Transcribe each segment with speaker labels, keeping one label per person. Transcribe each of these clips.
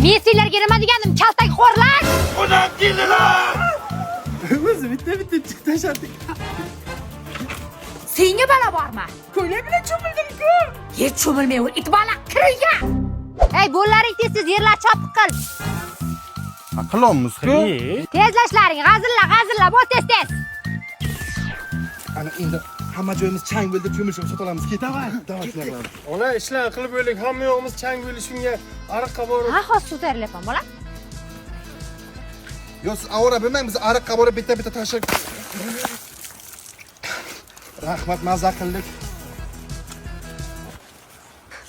Speaker 1: Men sizlarga nima degandim? Kaltakxo'rlar!
Speaker 2: Onam keldilar.
Speaker 3: O'zi bitta bitta chiq tashladik.
Speaker 1: Senga balo bormi?
Speaker 3: Ko'ylak bilan cho'mildim-ku.
Speaker 1: Yer cho'milmay it bola, kir uyga. Ey, bo'llaring tez tez yerlar chopiq qil.
Speaker 2: Qilolmiz-ku.
Speaker 1: Tezlashlaring, g'azilla, g'azilla, bo'l tez tez.
Speaker 2: Ana endi hamma joyimiz chang bo'ldi, cho'milishib sota olamiz. Ket, davay, davay shunday qilamiz.
Speaker 3: Ona ishlar qilib o'lik, hamma yo'g'imiz chang bo'lishi shunga ariqqa borib.
Speaker 1: Ha, hozir suv tayyorlayapman, bola.
Speaker 2: Yo, siz avora bilmang, biz ariqqa borib bitta-bitta tashlab. Rahmat, maza qildik.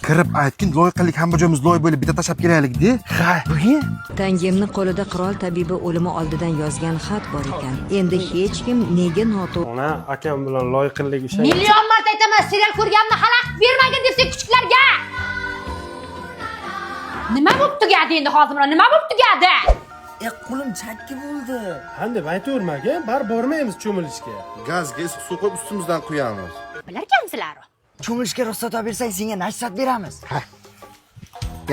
Speaker 2: Kirib aytgin, loy qildik, hamma joyimiz loy bo'lib, bitta tashlab kelaylik de. Ha, bugun
Speaker 4: Tangimni qo'lida qirol tabibi o'limi oldidan yozgan xat bor ekan. Endi hech kim nega noto'g'ri
Speaker 3: Ona akam bilan loy qildik o'sha.
Speaker 1: Million marta aytaman, serial ko'rganimni xalaqit bermagin deb sen kuchuklarga. Nima bo'lib tugadi endi hozir bular? Nima bo'lib tugadi?
Speaker 5: Qo'lim chakki bo'ldi.
Speaker 3: Ha deb aytavermagin, bari bormaymiz cho'milishga.
Speaker 2: Gazga issiq suv qo'yib ustimizdan quyamiz.
Speaker 1: Bilarkansizlar.
Speaker 5: Cho'milishga ruxsat olib bersang, senga nasihat beramiz.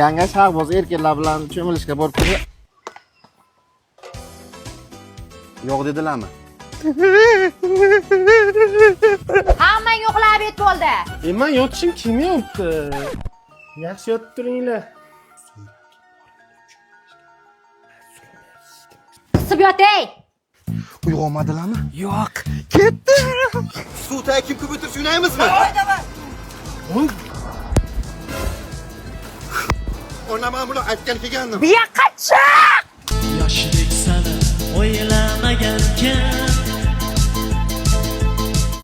Speaker 6: Yanga Shahboz erkaklar bilan cho'milishga borib keldi.
Speaker 2: Yo'q dedilarmi?
Speaker 1: Hammang uxlab et bo'ldi.
Speaker 3: Man yotishim kelmayapti. Yaxshi yotib turinglar.
Speaker 1: Qisib yotay.
Speaker 2: Uyg'onmadilarmi?
Speaker 5: Yo'q.
Speaker 2: Ketdi. Suv tagi kim ko'p o'tirsa o'ynaymizmi? Onam mana bular aytgan kelgandim.
Speaker 1: Bu yoqqa chiq!
Speaker 7: Yoshlik sani o'ylamagan kim.